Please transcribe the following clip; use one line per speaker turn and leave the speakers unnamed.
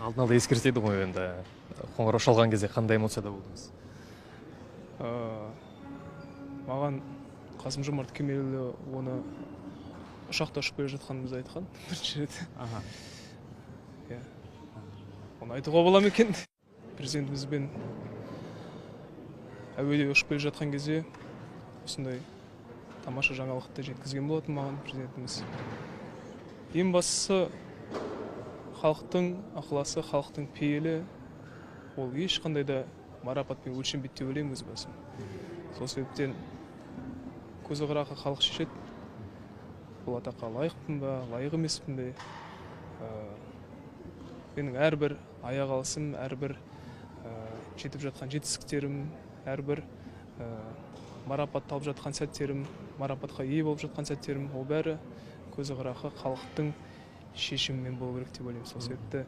Алдын ала ескертеді ғой енді, қоңырау шалған кезде қандай эмоцияда болдыңыз?
Маған Қасым Жомарт Кемелұлы оны ұшақта ұшып келе жатқанымызды айтқан бірінші рет. Иә. Оны айтуға бола ма екен? Президентімізбен әуеде ұшып келе жатқан кезде осындай тамаша жаңалықты жеткізген болатын маған президентіміз. Ең бастысы халықтың ықыласы, халықтың пейілі, ол ешқандай да марапатпен өлшенбейді деп ойлаймын өз басым. Сол себептен көзі қырағы халық шешеді. Бұл атаққа лайықпын ба, лайық емеспін бе? Менің әрбір аяқ алысым, әрбір жетіп жатқан жетістіктерім, әрбір марапатталып жатқан сәттерім, марапатқа ие болып жатқан сәттерім, ол бәрі көзі қырағы халықтың шешімімен болу керек деп ойлаймын. Сол себепті